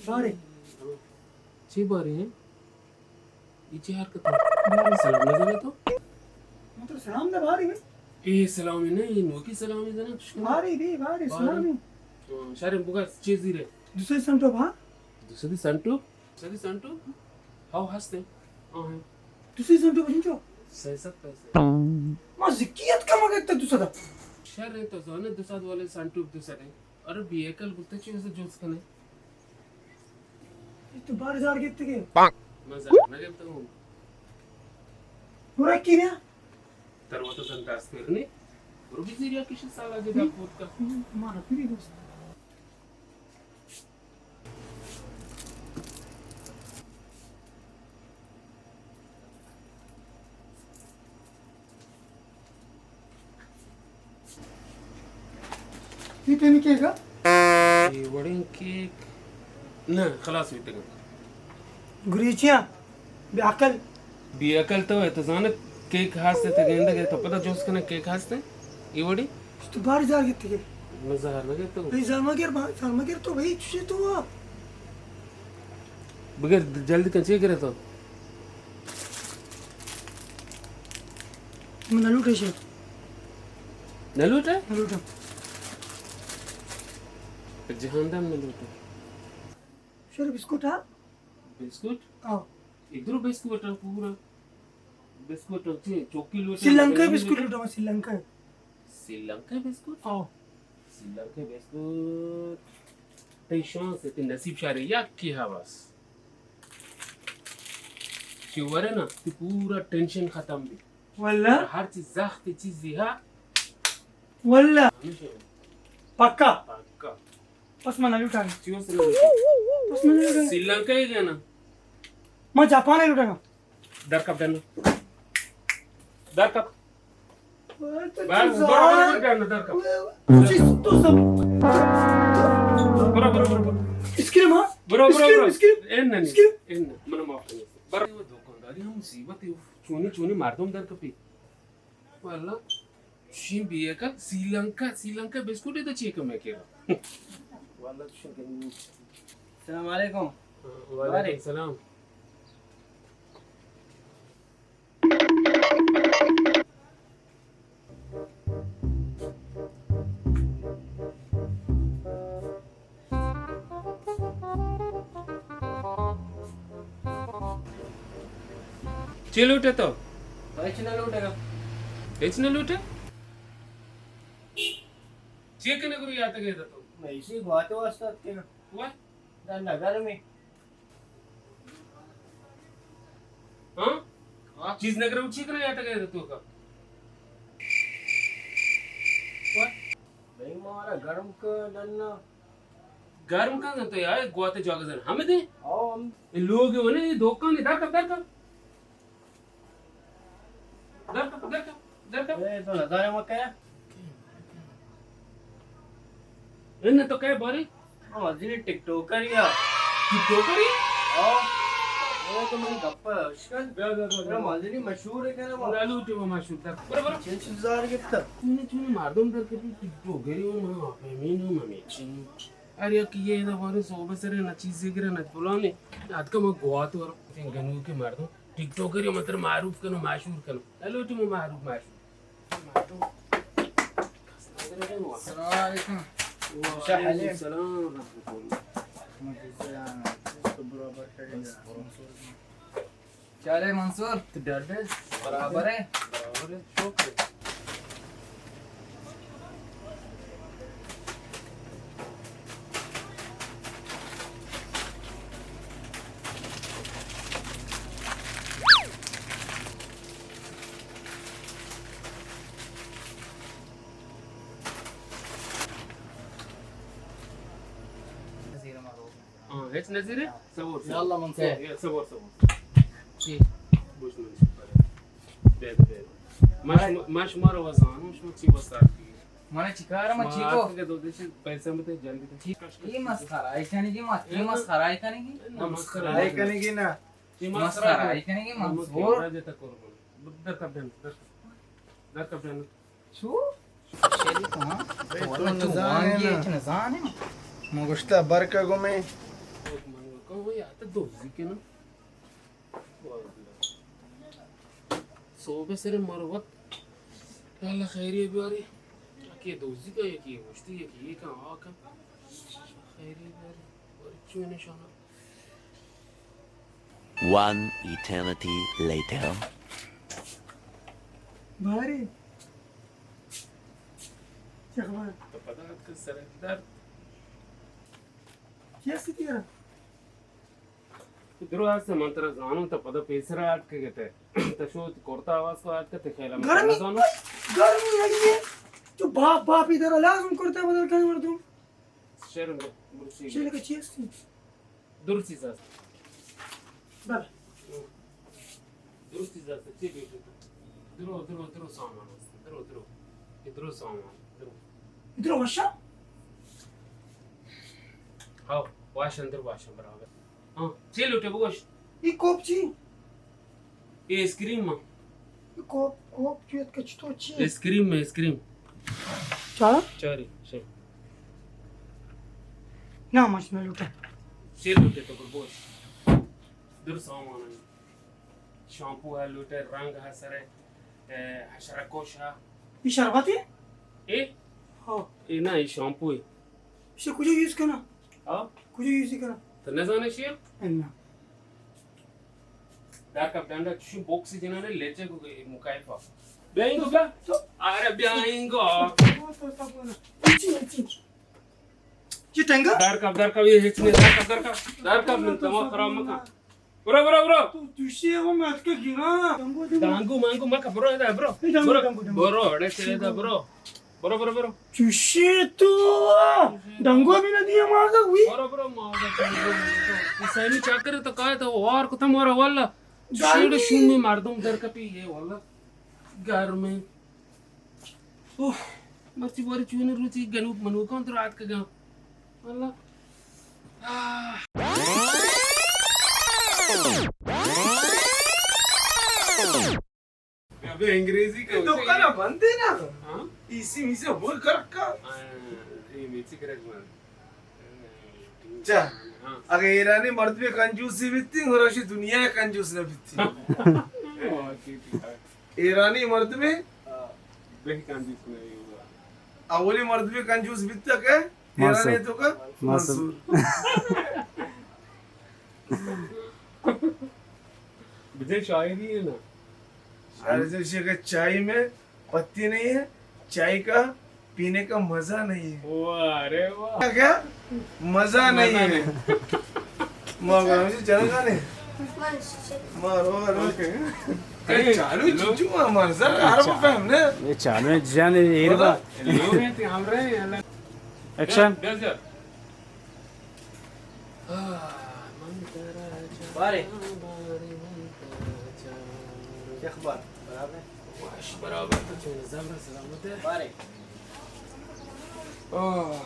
بارے۔ چی بارے ہیں؟ یہ چی حرکت ہے؟ بارے۔ سلام نہ جانے تو؟ من تو سلام دے بارے۔ اے سلام نہیں، یہ نوکی سلام ہے جناب۔ بارے دی، بارے بارے۔ سلام ہے۔ ہاں، شرم بگا چیزی رے۔ دوسرے سنٹو با؟ دوسرے سنٹو؟ سدی سنٹو؟ ہاو ہستے۔ ہاں، ہاں۔ دوسرے سنٹو بجن چو؟ سہ سد پیسے۔ ما زکیت کم اگت دو سد۔ شر ہے تو زانے دو سد والے سنٹو دو سد ہے۔ ارے بے عقل گلتے چی اسے جوز کنے؟ تو بار زار گیت کے؟ مزہ نہ گیت ہوں۔ پورا کی رہا؟ تر وہ تو سنتاس کرنے۔ اور بھی زیریا کسی سال آگے دا پوت کا۔ مارا پھر ہی دوست۔ یہ تیمی کیک ہے؟ یہ وڑیں کیک۔ نہ، خلاص ہوئی تگا۔ گریچیاں۔ بے عقل۔ بے عقل تو ہے، تو زانت کیک ہاستے، تو گندگ ہے، تو پتہ جوس کنے کیک ہاستے؟ اے وڑی؟ تو باری زار گیت کے؟ میں زہر نہ گیت تو۔ بھئی زہر مگر، با-، زہر مگر تو بھئی، چوشے تو آ۔ بگر جلد کن، چی کرے تو؟ من نہ لوٹے شے۔ نہ لوٹے؟ نہ لوٹے۔ جہان دم نہ لوٹے۔ شر بسکٹ ہا؟ بسکٹ؟ ہاں۔ ادھر بسکٹ ہے پورا۔ بسکٹ چی؟ چوکی لوٹے، سری لنکا مدنی بسکٹ لوٹے۔ لوٹا، سری لنکا۔ سری لنکا بسکٹ؟ ہاں۔ سری لنکا بسکٹ۔ تئی شانس ہے، تئی نصیب شارے، یک کی ہا بس۔ چی ورے نا، تئی پورا ٹینشن ختم بی۔ واللہ؟ ہر چیز زخت چیزی ہا۔ واللہ؟ ہمیشہ۔ پکا؟ پکا۔ بس من نہ لوٹاں۔ چیو سری لنکا؟ بس من نہ لوٹاں۔ سری لنکا ہی گیا نا۔ ما جاپان ہی لوٹاں۔ در کپ دن۔ در کپ۔ بس، برو، برو، برو، در کپ۔ چیز تو سب۔ برو، برو، برو، برو۔ اسکریم، ہاں؟ برو، برو، اسکریم، برو۔ اسکریم۔ اے نہ، اسکریم۔ اے نہ، من معاف کرے۔ برو۔ دکانداری ہم مصیبت ہے۔ چونی، چونی مردم در کپی۔ واللہ، چوشیں بے عقل، سری لنکا، سری لنکا بسکٹ ءَ تو چے کمے کیرا؟ واللہ، چوشیں گندی۔ السلام علیکم۔ وعلیکم السلام۔ چے لوٹے تو؟ ہچ نہ لوٹے گا۔ ہچ نہ لوٹے؟ چے کنے گرو یاتگے تو؟ میں اسی بات واسطہ اتکے گا۔ واہ۔ ڈنڈا گرمی۔ ہاں؟ ہاں؟ چیز نہ کرو، چی کرو یاتگے تو کا؟ واہ۔ بھئی مارا گرم کا ڈنا۔ گرم کا تو یار گواتے جاگہ زن ہمیں دے۔ او ہم۔ اے لوگ ہونے، اے دکان، در کپ، در کپ۔ در کپ، در کپ، در کپ۔ اے تو نظارے مکہ۔ ان تو کہے بارے؟ ہاں، مزنی ٹک ٹاکر یا۔ ٹک ٹاکر یا؟ ہاں۔ اے تو منی گپ ہے، اشکن۔ بیا، بیا، بیا، بیا۔ مزنی مشہور ہے کہنا۔ برو، لوٹی وہ مشہور تھا۔ برو، برو۔ چیز زار گپتا۔ تو نے، تو نے مردم در کپی ٹک ٹاکر ہی ہو، ماں آپ امین ہو، ممی چین۔ ہر یک یہ ادا بارے صحبہ سرے نہ چیزے گرے نہ پلانے۔ آتکا ما گوات ورا۔ گنوکے مردم ٹک ٹاکر ہی مطلب معروف کنو، مشہور کنو۔ لوٹی ما معروف، مشہور۔ السلام علیکم۔ وعلیکم السلام ورحمۃ اللہ۔ چالے منصور۔ تو ڈر دے؟ برابر ہے۔ برابر ہے، شکر ہے۔ ہاں، ہچ نظیرے؟ صبر، صبر۔ یا اللہ منصور۔ یا صبر، صبر۔ چی؟ بوش من۔ بے، بے۔ ما شما، ما شما رو زانو، شما چی واسطہ کی؟ مانا چی کار، ما چی کو؟ آتے کہ دو دیش پیسہ مت جلدی۔ چی؟ یہ مسخرہ ای کنگی، ما یہ مسخرہ ای کنگی؟ نہ، مسخرہ ای کنگی نا۔ یہ مسخرہ ای کنگی، منصور۔ در کپ دن، در کپ۔ در کپ دن۔ چو؟ شریف، ہاں؟ بھئی، تو تو نزانے وانگی نا۔ ہچ نزانے۔ من گوشتا برکا گمے. من گوشتا، یا تو دوزی کنم. صبح سر مروت. اللہ خیری بیاری. یکی دوزی کا، یکی گوشتی، یکی یہ کا، آ کا. خیری بیاری. اور چون نشانہ. One eternity later. باری. چه خبر؟ تو پدا اتکه سر درد. چی هستی تیرا؟ درو هست، من ترا زانم، تو پدا پیسرا اتکه گته. تو شو کرتا آواز کو اتکه، تو خیلی من گرمی، نزانم. گرمی هستیه. تو باپ، باپی در لازم کرتا بدل کنی مردم. شعر برسی. شعر که چی هستی؟ درو چیز است. بله. درو چیز است، چی بیشی؟ درو، درو، درو سامان است. درو، درو. یه درو سامان. درو. درو وشا؟ ها، واشن درو واشن برابر. ها، چی لوٹه بگوش؟ ای کوپ چی؟ اے آئسکریم ءَ. کوپ، کوپ چیت کہ چتو چی؟ Ice cream, ice cream. چا؟ چاری، شے. نا، مچ نہ لوٹا. چے لوٹے تو بگوش. در سامان ہے. شامپو ہے، لوٹے، رنگ ہے سرے، اے، حشرہ کش ہے. یہ شربت ہے؟ اے؟ ہاں. اے نا، یہ شامپو ہے. اسے کجا یوز کنا؟ ہاں؟ کجا یوز کنا؟ تو نہ زانے شیر؟ اللہ. دار کپ ڈنڈا چشم باکس جنانے لیچے کو مکائفا. بیا اینگو بیا. تو. ارے بیا اینگو. تو، تو، تو، تو، تو. اچی، اچی. چی ٹنگا؟ دار کپ، دار کپ، یہ ہچ نہیں. دار کپ، دار کپ. دار کپ، من دماغ خراب مکن. برو، برو، برو. تو دوشی ہو، میں اتکا گرا. دانگو، دانگو. دانگو مانگو مکن، برو ادا، برو. اے دانگو، برو. دانگو، دانگو. برو، اڑے چے ادا، برو. برو، برو، برو. چوشی تو؟ ڈنگو بھی نہ دیا ماگا ہوئی. برو، برو، ماگا. سیمی چاکر تو کہے تو وار کو تم ورا واللہ. گرمی. شیڑ شومی مردم در کپی یہ واللہ. گرمی. اوہ، مرچی باری چونی روچی گنوک منوکاں تو رات کگا. واللہ. آہ. ابے انگریزی کا اے دکان بند ہے نا؟ ہاں؟ اسی میسے بول کر کا. ہاں، یہ میچی کرک مان. چا، ہاں. اگہ ایرانی مردمے کنجوسی بیتی، گڑا اشی دنیا کنجوس نہ بیتی. ہاں، ٹھیک، ٹھیک. ایرانی مردمے بہ کنجوس نہ. اولی مردمے کنجوس بیتا کہ ایرانی تو کا منصور. منصور. بجے شاعری ہے نا. شاعری سے شیخ چائے میں پتی نہیں ہے، چائے کا پینے کا مزہ نہیں ہے. واہ، ارے واہ. کیا؟ مزہ نہیں ہے. مزہ نہیں. ما گرام سے چل گانے. ما رو رو. اوکے. اے چالو چچو، ما منظر ہر فہم نے. یہ چالو ہے جان، ایر با. لوگ ہیں تے ہم رہے ہیں. ایکشن. بس جا. بارے. کیا اخبار؟ برابر ہے؟ واش برابر تو چون زبر سلامت ہے. بارے. اوہ.